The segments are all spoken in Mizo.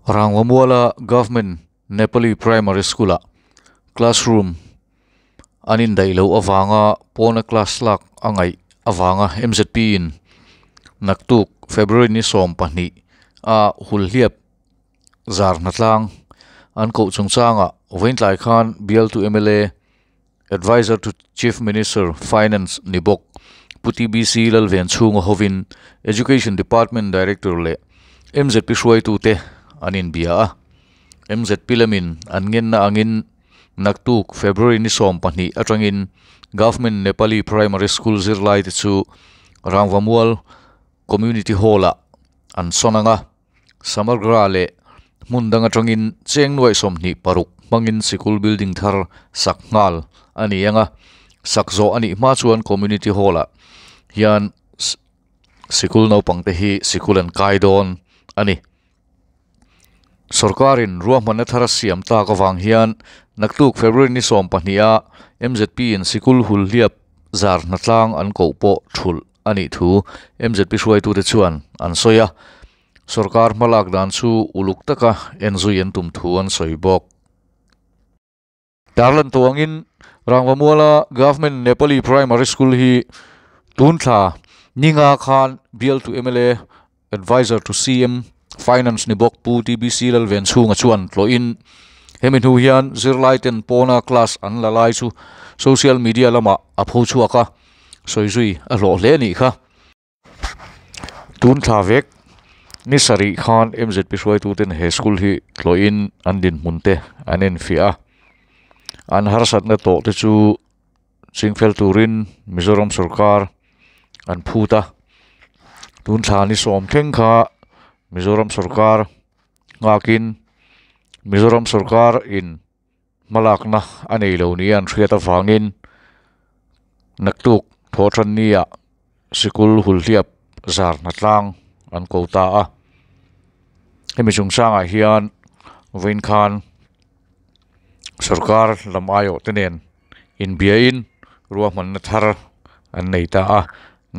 Rangvamuala Government Nepali Primary School-ah classroom an indaih loh avanga pawna class lak a ngaih avanga M_Z_P in naktuk February ni 12 a hulhliap zar hnatlang an koh chungchangah vawiintlai khan bialtu M_L_A Adviser to Chief Minister, Finance, ni bawk Pu TBC Lalven chhunga hovin Education Department Director leh MZP hruaitute an inbia a. MZP lamin an ngenna angin naktuk February ni 12 atangin Government Nepali Primary School zirlaite chu Rangvamual Community Hall-ah an sawn ang a. Samagra leh hmun dang atangin cheng nuaih 26 hmangin sikul building thar sak nghal a ni ang a, sak zawh a nih hma chuan community hall ah hian sikul naupang te hi sikul an kai dawn a ni. Sorkarin ruahmanna thar a siam tak avang hian naktuk February ni 12 a M_Z_P in sikul hulhliap zar hnatlang an koh pawh thulh a nih thu M_Z_P hruaitute chuan an sawi a. Sorkar hmalak dan chu uluk taka en zui an tum thu an sawi bawk. Tarlan tawh angin Rangvamuala Government Nepali Primary School hi tun thla ninga khan bialtu M_L_A Adviser to C_M Finance ni bawk Pu T_B_C Lalven chhunga chuan tlawhin hemi hnu hian zirlai ten pawna class an la lai chu social media lamah a pho chhuak a, sawi zui a hlawh hle a nih kha. Tun thla vek ni sarih khan M_Z_P hruaituten he school hi tlawhin an dinhmun te an enfiah a, an harsatna tawh te chu chingfel turin Mizoram sorkar an phut a, tun thla ni 10 thleng kha Mizoram sorkar nghakin Mizoram sorkar in hmalakna a nei lo nia an hriat avangin naktuk thawhtanniah sikul hulhliap zar hnatlang an ko ta a hemi chungchangah hian vawiin khan sorkar lam aiawh te nen inbiain ruahmanna thar an nei ta a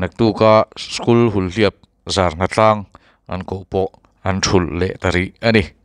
naktuka school hulhliap zar hnatlang an koh pawh an thulh leh ta rih a ni.